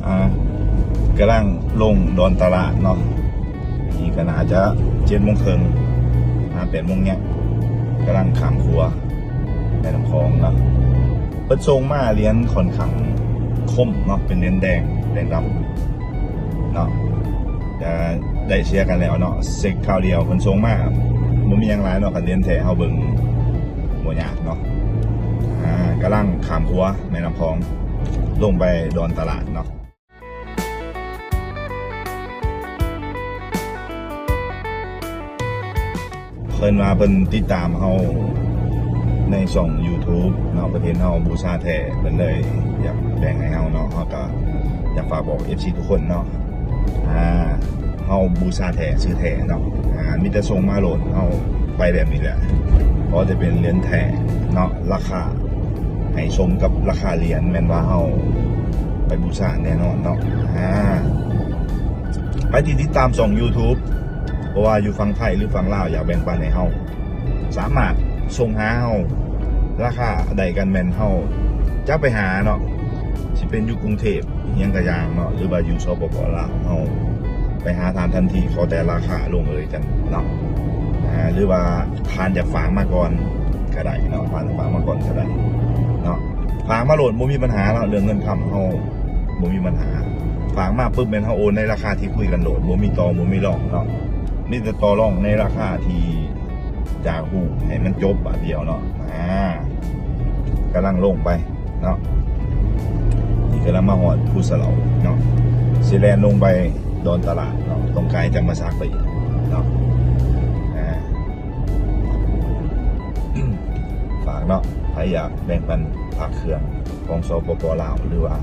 ອ່າ ກຳລັງລົງດອນຕະຫຼາດເນາະ ນີ້ກໍໜ້າຈະເຈັດໂມງເຄິ່ງ ຫາແປດໂມງແລງ ກຳລັງຂ້າມຂົວແມ່ນ້ຳຂອງເນາະ. ເພິ່ນສົ່ງມາຫຼຽນຂ້ອນຂ້າງຄົມເນາະ ເປັນຫຼຽນແດງ ແດງດຳເນາະ ຈະໄດ້ເສຍກັນແລ້ວເນາະ. ເຊັກຄາວດຽວເພິ່ນສົ່ງມາ ບໍ່ມີຫຍັງຫຼາຍເນາະ ຄັນຫຼຽນແທ້ເຮົາເບິ່ງບໍ່ຍາກເນາະ. ອ່າ ກຳລັງຂ້າມຂົວແມ່ນ້ຳຂອງ ລົງໄປດອນຕະຫຼາດເນາະ. ເພິ່ນວ່າເພິ່ນຕິດຕາມເຮົາໃນຊ່ອງ YouTube ເນາະ ເພິ່ນເຫັນເຮົາບູຊາແທ້ ເພິ່ນເລີຍຢາກແບ່ງໃຫ້ເຮົາເນາະ. ເຮົາກໍຢາກຝາກບອກ ເອັຟຊີ ທຸກຄົນເນາະ ອ່າ ເຮົາບູຊາແທ້ ຊື່ແທ້ເນາະ ອ່າ ມີແຕ່ສົ່ງມາໂລດ ເຮົາໄປແບບນີ້ແຫຼະ ຂໍແຕ່ເປັນຫຼຽນແທ້ເນາະ ລາຄາໃຫ້ສົມກັບລາຄາຫຼຽນ ແມ່ນວ່າເຮົາໄປບູຊາແນ່ນອນເນາະ. ອ່າ ໃຜທີ່ຕິດຕາມຊ່ອງ YouTube ບໍ່ວ່າຢູ່ຝັ່ງໄທ ຫຼື ຝັ່ງລາວ ຢາກແບ່ງປັນໃຫ້ເຮົາ ສາມາດສົ່ງຫາເຮົາ ລາຄາໃດກັນແມ່ນເຮົາຈະໄປຫາເນາະ ຊິເປັນຢູ່ກຸງເທບ ອີ່ຫຍັງກະຢ່າງເນາະ ຫຼືວ່າຢູ່ ສປປ ລາວ ເຮົາໄປຫາທ່ານທັນທີ ຂໍແຕ່ລາຄາລົງເອີຍກັນເນາະ. ອ່າ ຫຼືວ່າທ່ານຢາກຝາກມາກ່ອນກະໄດ້ເນາະ ທ່ານຢາກຝາກມາກ່ອນກະໄດ້ເນາະ ຝາກມາໂລດ ບໍ່ມີບັນຫາເນາະ ເລື່ອງເງິນຄຳເຮົາບໍ່ມີບັນຫາ. ຝາກມາປຶບແມ່ນເຮົາໂອນໃນລາຄາທີ່ຄຸຍກັນໂລດ ບໍ່ມີຕໍ່ບໍ່ມີລອງເນາະ ມີແຕ່ຕໍ່ລອງໃນລາຄາທີ່ ຢາກຮູ້ໃຫ້ມັນຈົບບາດດຽວເນາະ. ອ່າ ກຳລັງລົງໄປເນາະ ນີ້ກຳລັງມາຮອດພູສະເຫຼົາເນາະ ຊິແລ່ນລົງໄປດອນຕະຫຼາດເນາະ ຕ້ອງກາຍຈຳປາສັກໄປອີກເນາະ. ອ່າ ຝາກເນາະ ໃຜຢາກແບ່ງປັນພະເຄື່ອງຂອງ ສປປ ລາວ ຫຼືວ່າ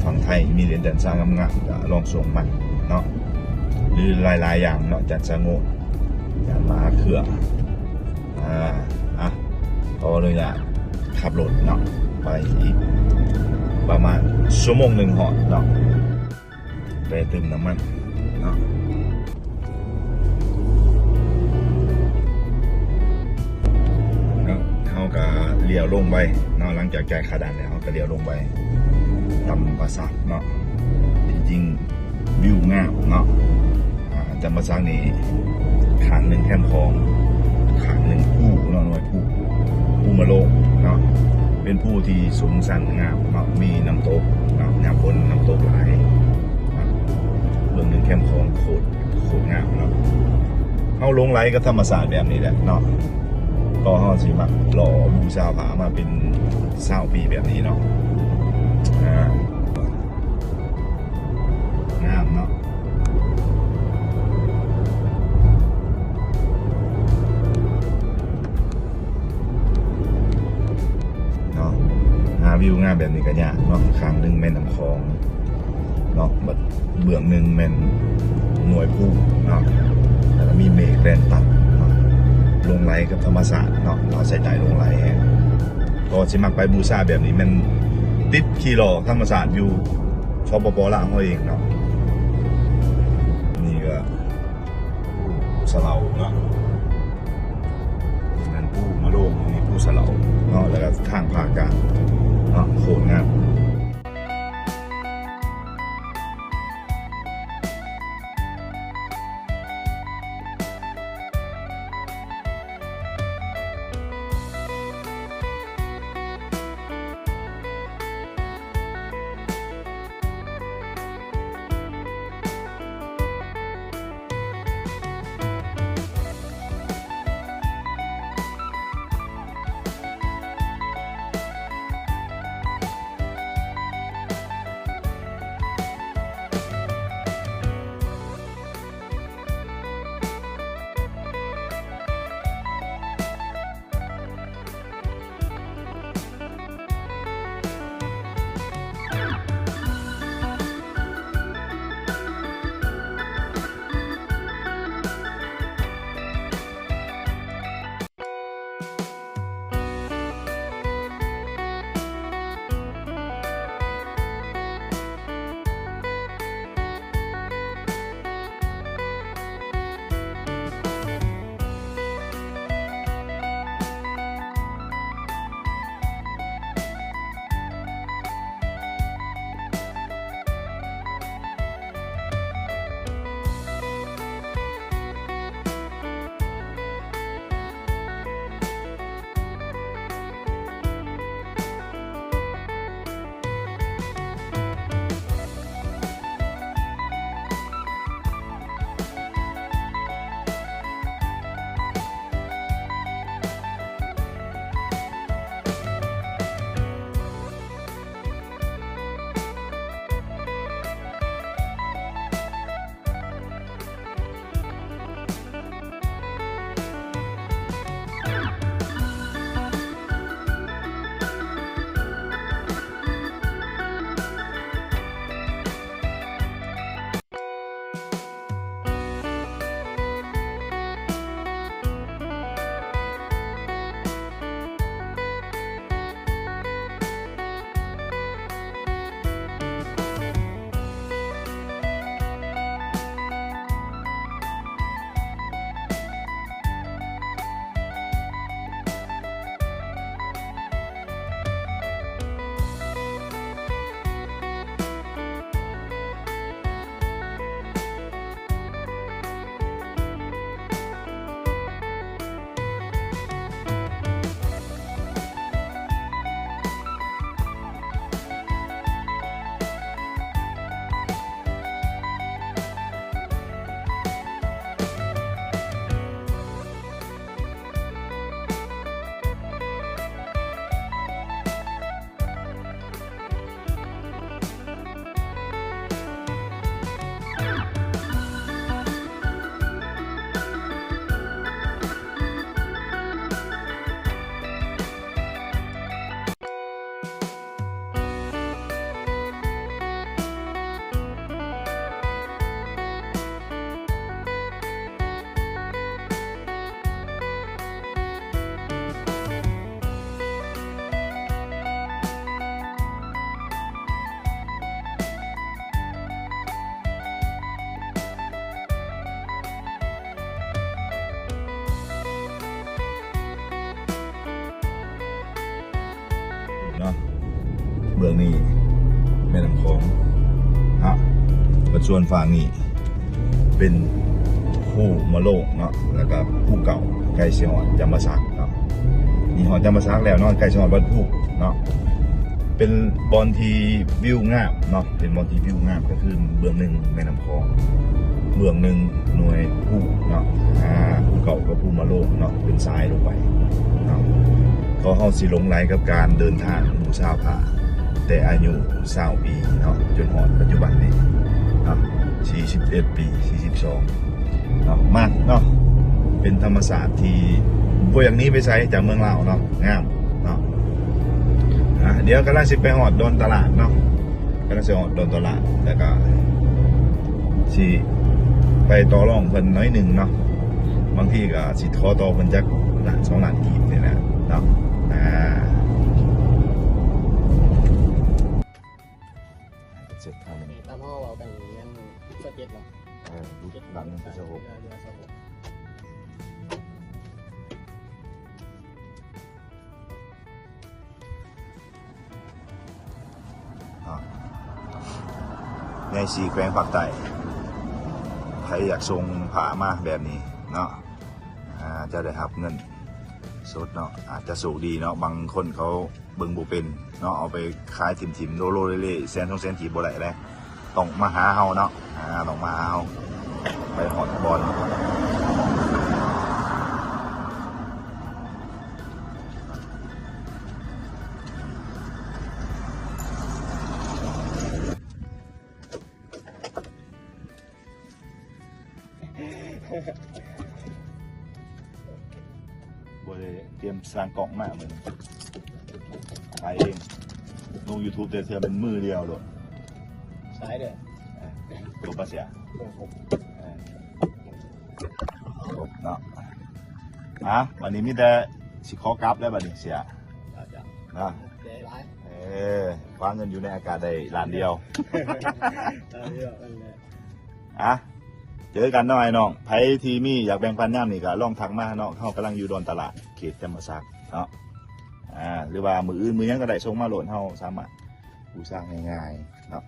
ຝັ່ງໄທ ມີຫຼຽນຈັນຊາງາມໆ ກະລອງສົ່ງມາເນາະ ຫຼືຫຼາຍໆຢ່າງເນາະ ຈັນຊາໂງ່ ຈານມະຫາເຂືອ. ອ່າ ອ່ະ ຂໍອະນຸຍາດຂັບລົດເນາະ ໄປອີກປະມານຊົ່ວໂມງໜຶ່ງຮອດເນາະ ແວະເຕີມນ້ຳມັນເນາະ ເນາະ. ເຮົາກະລ້ຽວລົງໄປເນາະ ຫຼັງຈາກຈ່າຍຄ່າດ່ານແລ້ວ ເຮົາກະລ້ຽວລົງໄປ ຈຳປາສັກເນາະ ທີ່ຈິງ ວິວງາມເນາະ. ອ່າ ຈຳປາສັກນີ້ ຂ້າງໜຶ່ງແຄມຂອງ ຂ້າງໜຶ່ງພູເນາະ ໜ່ວຍພູ ພູມະໂລງເນາະ ເປັນພູທີ່ສູງຊັນງາມເນາະ ມີນ້ຳຕົກເນາະ ຍາມຝົນນ້ຳຕົກຫຼາຍເນາະ. ເບື້ອງໜຶ່ງແຄມຂອງໂຄດ ໂຄດງາມເນາະ. ເຮົາຫຼົງໄຫຼກັບທຳມະຊາດແບບນີ້ແຫຼະເນາະ ກໍເຮົາຊິມັກຫຼໍ່ບູຊາພະມາເປັນຊາວປີແບບນີ້ເນາະ. ອ່າ ງາມເນາະ ເນາະ ຫາວິວງາມແບບນີ້ກະຍາກເນາະ. ຂ້າງໜຶ່ງແມ່ນ້ຳຂອງເນາະ ບາດເບື້ອງໜຶ່ງແມ່ນໜ່ວຍພູເນາະ ແລ້ວກະມີເມກແລ່ນຕັດເນາະ. ຫຼົງໄຫຼກັບທຳມະຊາດເນາະ ລາວໃສ່ໃຈຫຼົງໄຫຼແຮງ. ກໍຊິມັກໄປບູຊາແບບນີ້ ແມ່ນຕິດຂີ່ຫຼໍ່ທຳມະຊາດຢູ່ ສປປ ລາວ ເຮົາເອງເນາະ. ນີ້ກະ ພູສະເຫຼົາເນາະ ນັ້ນພູມະໂລງ ນີ້ພູສະເຫຼົາເນາະ ແລ້ວກະທາງພາກກາງເນາະ ໂຄດງາມ. ເບື້ອງນີ້ແມ່ນ້ຳຂອງເນາະ, ສ່ວນຝັ່ງນີ້ເປັນພູມະໂລງເນາະ ແລ້ວກໍພູເກົ່າ ໃກ້ຊິຮອດຈຳປາສັກເນາະ. ນີ້ຮອດຈຳປາສັກແລ້ວເນາະ, ໃກ້ຊິຮອດວັດພູເນາະ. ເປັນບ່ອນທີ່ວິວງາມເນາະ, ເປັນບ່ອນທີ່ວິວງາມ ກໍຄືເບື້ອງໜຶ່ງແມ່ນ້ຳຂອງ ເບື້ອງໜຶ່ງໜ່ວຍພູເນາະ, ອ່າ ພູເກົ່າກັບພູມະໂລງເນາະ ເປັນຊາຍລົງໄປເນາະ. ກໍເຮົາຊິຫຼົງໄຫຼກັບການເດີນທາງບູຊາພະ ແຕ່ອາຍຸຊາວປີເນາະ ຈົນຮອດປັດຈຸບັນນີ້ເນາະ ສີ່ສິບເອັດປີ ສີ່ສິບສອງເນາະ. ມັກເນາະ ເປັນທຳມະຊາດທີ່ບໍ່ຢາກໜີໄປໃສຈາກເມືອງລາວເນາະ, ງາມເນາະ. ອ່າ ດຽວກຳລັງຊິໄປຮອດດອນຕະຫຼາດເນາະ, ກຳລັງຊິຮອດດອນຕະຫຼາດ ແລ້ວກໍຊິໄປຕໍ່ລອງເພິ່ນໜ້ອຍໜຶ່ງເນາະ, ບາງທີກໍຊິຂໍຕໍ່ເພິ່ນຈັກລ້ານສອງລ້ານກີບນີ້ແຫຼະເນາະ. ອ່າ ເສັດທາງນີ້ ຕາມເຮົາເວົ້າກັນແມ່ນຊາວເຈັດເນາະ. ເອີ ເຈັດ ຫຼັງໜຶ່ງເປັນຊາວຫົກ ເອີ ເດືອນຊາວຫົກ. ອ່າ ໃຫຍ່ສີ່ແຂວງພາກໃຕ້ ໃຜຢາກສົ່ງຜ້າມາແບບນີ້ເນາະ ອ່າ ຈະໄດ້ຮັບເງິນສົດເນາະ. ອາດຈະໂຊກດີເນາະ, ບາງຄົນເຂົາເບິ່ງບໍ່ເປັນເນາະ, ເອົາໄປຂາຍຖິ້ມໆ ໂລໂລເລເລ ແສນສອງແສນກີບບໍ່ໄດ້ເດ້. ຕ້ອງມາຫາເຮົາເນາະ, ອ່າ ຕ້ອງມາຫາເຮົາ ໄປຮອດບ່ອນ. ບໍ່ໄດ້ຕຽມສ້າງກ້ອງມາມື້ນີ້ ຖ່າຍເອງ. ລົງ YouTube ແຕ່ເທື່ອແມ່ນມືດຽວໂລດ. ສາຍເດີ ເອີ ຈົບປະເສຍ ຈົບເນາະ. ອ່າ ບັດນີ້ມີແຕ່ຊິຂໍກັບແລ້ວບັດນີ້ເສຍ ເນາະ. ເອີ ຄວ້າເງິນຢູ່ໃນອາກາດໄດ້ລ້ານດຽວ. ອ່ະ ເຈີກັນເນາະອ້າຍນ້ອງ, ໃຜທີ່ມີຢາກແບ່ງປັນຍາມນີ້ກໍລອງທັກມາເນາະ. ເຮົາກຳລັງຢູ່ດອນຕະຫຼາດ ເຂດຈຳປາສັກເນາະ. ອ່າ ຫຼືວ່າມື້ອື່ນມື້ຫຍັງກໍໄດ້ ສົ່ງມາໂລດ, ເຮົາສາມາດບູຊາງ່າຍໆເນາະ.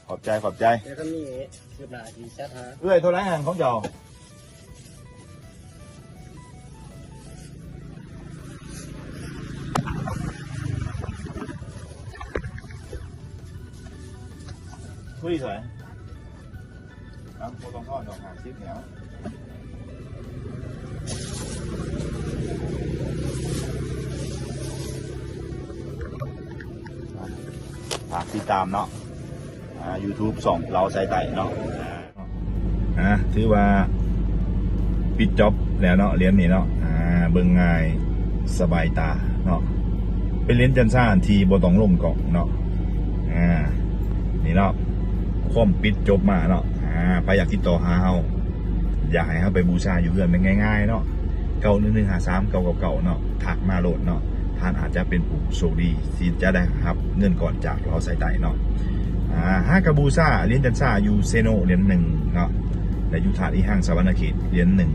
ຂອບໃຈ ຂອບໃຈ. ແຕ່ຄັນມີຄືບໜ້າຊິຈັດຫາ. ເອື້ອຍ ເທົ່າໃດຫັ້ນຂອງເຈົ້າ? ຄຸຍເທົ່າໃດ? ເອົ້າ ບໍ່ຕ້ອງທອນດອກ ຫ້າສິບແລ້ວ. ຝາກຕິດຕາມເນາະ ອ່າ YouTube ຊ່ອງລາວສາຍໃຕ້ເນາະ. ອ່າ ຖືວ່າປິດຈອບແລ້ວເນາະ ຫຼຽນນີ້ເນາະ. ອ່າ ເບິ່ງງ່າຍສະບາຍຕາເນາະ, ເປັນຫຼຽນຈັນຊາທີ່ບໍ່ຕ້ອງລົງກ້ອງເນາະ. ອ່າ ນີ້ເນາະ ຄວາມປິດຈົບມາເນາະ. ອ່າ ໃຜຢາກຕິດຕໍ່ຫາເຮົາ ຢາກໃຫ້ເຮົາໄປບູຊາຢູ່ເຮືອນ ແມ່ນງ່າຍໆເນາະ, ເກົ້າໜຶ່ງໜຶ່ງຫ້າສາມເກົ້າເກົ້າເກົ້າເນາະ. ທັກມາໂລດເນາະ, ທ່ານອາດຈະເປັນຜູ້ໂຊກດີທີ່ຈະໄດ້ຮັບເງິນກ້ອນຈາກລາວສາຍໃຕ້ເນາະ. ອ່າ ຫາກະບູຊາຫຼຽນຈັນຊາຢູ່ເຊໂນຫຼຽນໜຶ່ງເນາະ, ແລະ ຢູ່ທາດອີຮັງສະຫວັນນະເຂດຫຼຽນໜຶ່ງ,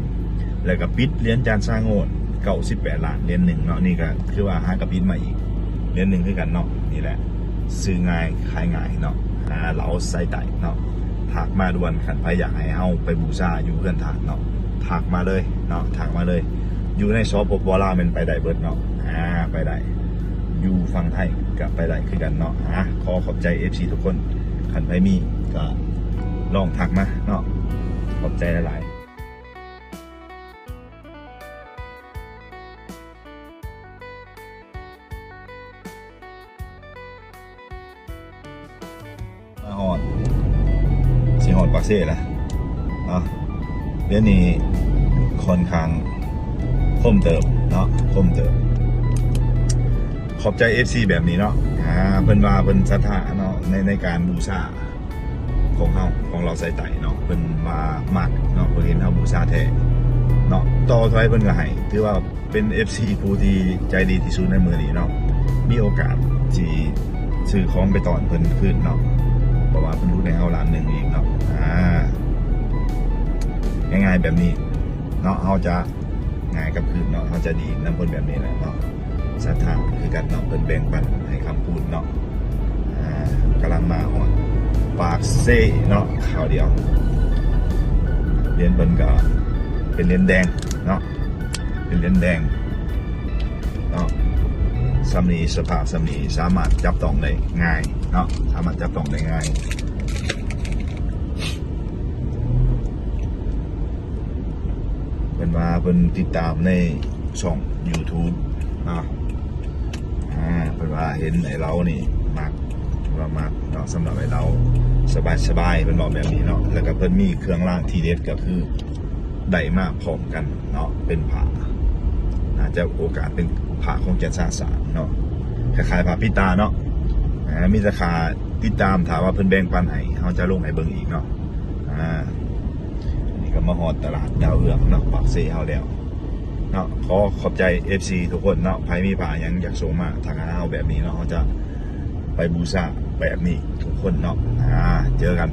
ແລ້ວກະປິດຫຼຽນຈັນຊາໂງດເກົ້າສິບແປດລ້ານຫຼຽນໜຶ່ງເນາະ. ນີ້ກະຄືວ່າຫາກະປິດມາອີກຫຼຽນໜຶ່ງຄືກັນເນາະ. ນີ້ແຫຼະ ຊື້ງ່າຍຂາຍງ່າຍເນາະ, ຫາລາວສາຍໃຕ້ເນາະ. ທັກມາດ່ວນ, ຄັນໃຜຢາກໃຫ້ເຮົາໄປບູຊາຢູ່ເຮືອນທ່ານເນາະ ທັກມາເລີຍເນາະ, ທັກມາເລີຍ. ຢູ່ໃນ ສປປ ລາວ ແມ່ນໄປໄດ້ເບິດເນາະ. ອ່າ ໄປໄດ້ ຢູ່ຝັ່ງໄທກະໄປໄດ້ຄືກັນເນາະ. ອ່າ ຂໍຂອບໃຈ ເອັຟຊີ ທຸກຄົນ, ຄັນໃຜມີກະລອງທັກມາເນາະ. ຂອບໃຈຫຼາຍໆ. ມາຮອດ ຊິຮອດປາກເຊແລ້ວເນາະ. ດຽວນີ້ຂ້ອນຂ້າງຄົມເຕີບເນາະ, ຄົມເຕີບ. ຂອບໃຈ ເອັຟຊີ ແບບນີ້ເນາະ. ອ່າ ເພິ່ນວ່າເພິ່ນສັດທາເນາະ ໃນ ໃນການບູຊາຂອງເຮົາ ຂອງລາວສາຍໃຕ້ເນາະ, ເພິ່ນວ່າມັກເນາະ, ເພິ່ນເຫັນເຮົາບູຊາແທ້ເນາະ. ຕໍ່ເທົ່າໃດເພິ່ນກໍໃຫ້, ຖືວ່າ ເປັນ ເອັຟຊີ ຜູ້ທີ່ໃຈດີທີ່ສຸດໃນມື້ນີ້ເນາະ. ມີໂອກາດຊິຊື້ຂອງໄປຕ້ອນເພິ່ນຄືນເນາະ, ເພາະວ່າເພິ່ນຫຼຸດໃຫ້ເຮົາລ້ານໜຶ່ງອີກເນາະ. ອ່າ ງ່າຍໆແບບນີ້ເນາະ, ເຮົາຈະງ່າຍກັບຄືນເນາະ, ເຮົາຈະດີນຳເພິ່ນແບບນີ້ແຫຼະເນາະ. ສັດທາຄືກັນເນາະ ເພິ່ນແບ່ງປັນໃຫ້ຄຳພູນເນາະ. ອ່າ ກຳລັງມາຮອດປາກເຊເນາະ ຄາວດຽວ. ຫຼຽນເພິ່ນກໍເປັນຫຼຽນແດງເນາະ ເປັນຫຼຽນແດງເນາະ. ສ່ຳນີ້ ສະພາບສ່ຳນີ້ສາມາດຈັບຕ້ອງໄດ້ງ່າຍເນາະ ສາມາດຈັບຕ້ອງໄດ້ງ່າຍ. ເພິ່ນວ່າເພິ່ນຕິດຕາມໃນຊ່ອງຢູທູບເນາະ. ອ່າ ເພິ່ນວ່າເຫັນໄອ້ເລົານີ້ມັກ ເພິ່ນວ່າມັກເນາະ. ສຳລັບໄອ້ເລົາສະບາຍໆ ເພິ່ນເວົ້າແບບນີ້ເນາະ. ແລ້ວກໍເພິ່ນມີເຄື່ອງລາງທີເດັດ ກໍຄືໄດ້ມາພ້ອມກັນເນາະ ເປັນຜ້າ ໜ້າຈະໂອກາດເປັນຜ້າຂອງແກ່ນຊາສາມເນາະ ຄ້າຍໆຜ້າປິດຕາເນາະ. ອ່າ ມີແຕ່ຄ່າຕິດຕາມ ຖ້າວ່າເພິ່ນແບ່ງປັນໃຫ້ ເຮົາຈະລົງໃຫ້ເບິ່ງອີກເນາະ. ອ່າ ນີ້ກໍມາຮອດຕະຫຼາດດາວເຮືອງເນາະ ປາກເຊເຮົາແລ້ວເນາະ. ຂໍຂອບໃຈເອັຟຊີທຸກຄົນເນາະ ໃຜມີຜ້າຫຍັງຢາກສົ່ງມາທັກຫາເຮົາແບບນີ້ເນາະ ເຮົາຈະໄປບູຊາແບບນີ້ທຸກຄົນເນາະ. ອ່າ ເຈີກັນ.